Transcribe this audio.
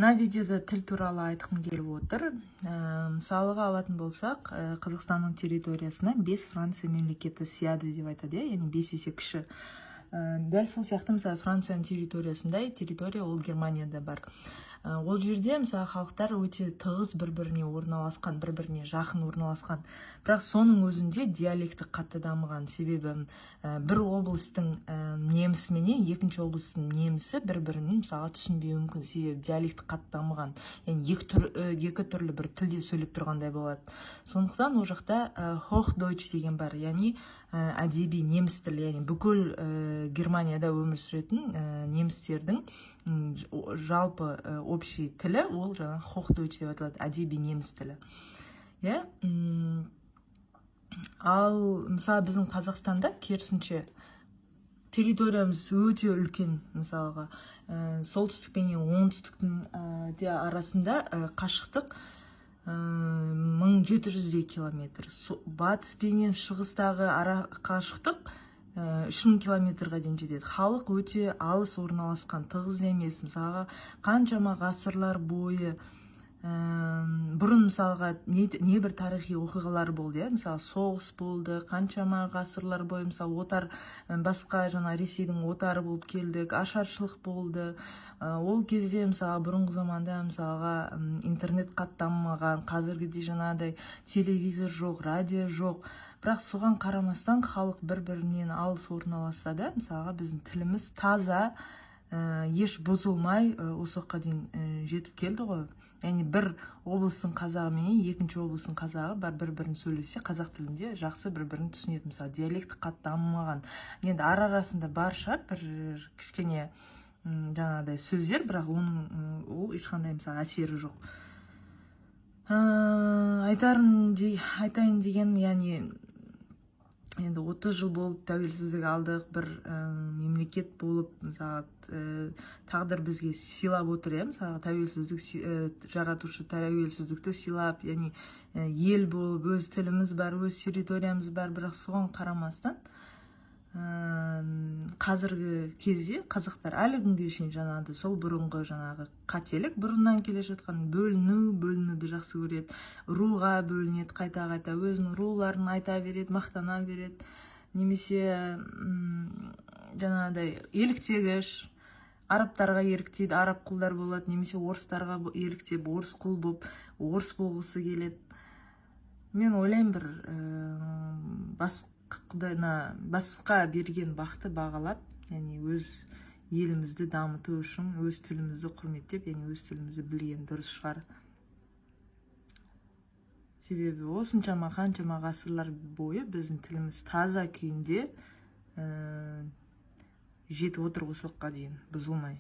Мына видеода тіл туралы айтқым келіп отыр. Мысалға алатын болсақ, Қазақстанның территориясына бес Франция мемлекеті сияды деп айтады, иә, яғни 5 есе кіші. Дәл сол сияқты, мысалы, Францияның территориясындай территория ол Германияда бар. Ол жерде, мысалы, халықтар өте тығыз бір біріне орналасқан, бір біріне жақын орналасқан, бірақ соның өзінде диалекті қатты дамыған. Себебі бір облыстың немісіменен екінші облыстың немісі бір бірін, мысалға, түсінбеуі мүмкін, себебі диалекті қатты дамыған, яғни екі түрлі бір тілде сөйлеп тұрғандай болады. Сондықтан ол жақта Хохдойч деген бар, яғни әдеби неміс тілі, яғни бүкіл Германияда өмір сүретін немістердің жалпы общий тілі, ол жаңағы Хохдойч деп аталады, әдеби неміс тілі, иә. Ал мысалы, біздің Қазақстанда керісінше, территориямыз өте үлкен. Мысалға, солтүстік пенен оңтүстіктің де арасында қашықтық 1700-дей километр, батыс пенен шығыстағы ара қашықтық 3000 километрға дейін жетеді. Халық өте алыс орналасқан, тығыз емес. Мысалға, қаншама ғасырлар бойы бұрын, мысалға, не бір тарихи оқиғалар болды, иә, мысалы, соғыс болды. Қаншама ғасырлар бойы, мысалы, отар, басқа жаңа Ресейдің отары болып келдік, ашаршылық болды. Ол кезде, мысалы, бұрынғы заманда, мысалға, интернет қатты дамымаған, қазіргідей жаңағыдай телевизор жоқ, радио жоқ, бірақ соған қарамастан халық бір бірінен алыс орналасса да, мысалға, біздің тіліміз таза, еш бұзылмай осы уақытқа дейін жетіп келді ғой. Яғни бір облыстың қазағы менен екінші облыстың қазағы бар бір бірін сөйлесе, қазақ тілінде жақсы бір бірін түсінеді. Мысалы, диалекті қатты дамымаған. Енді ара арасында бар шығар бір кішкене жаңағыдай сөздер, бірақ оның ол ешқандай, мысалы, әсері жоқ. Айтайын дегенім, яғни енді 30 жыл болып тәуелсіздік алдық, бір мемлекет болып, мысалы, тағдыр бізге сыйлап отыр, иә, мысалы, тәуелсіздік, жаратушы тәуелсіздікті сыйлап, яғни ел болып, өз тіліміз бар, өз территориямыз бар. Бірақ соған қарамастан қазіргі кезде қазақтар әлі күнге шейін жаңағыдай сол бұрынғы жаңағы қателік, бұрыннан келе жатқан бөліну, бөлінуді жақсы көреді, руға бөлінеді, қайта қайта өзінің руларын айта береді, мақтана береді немесе жаңағыдай еліктегіш, арабтарға еліктейді, араб құлдар болады, немесе орыстарға еліктеп, орыс құл болып, орыс болғысы келеді. Мен ойлаймын, бір бас құдайына басқа берген бақты бағалап, яғни өз елімізді дамыту үшін өз тілімізді құрметтеп, яғни өз тілімізді білген дұрыс шығар. Себебі осыншама, қаншама ғасырлар бойы біздің тіліміз таза күйінде жетіп отыр осы уақытқа дейін бұзылмай.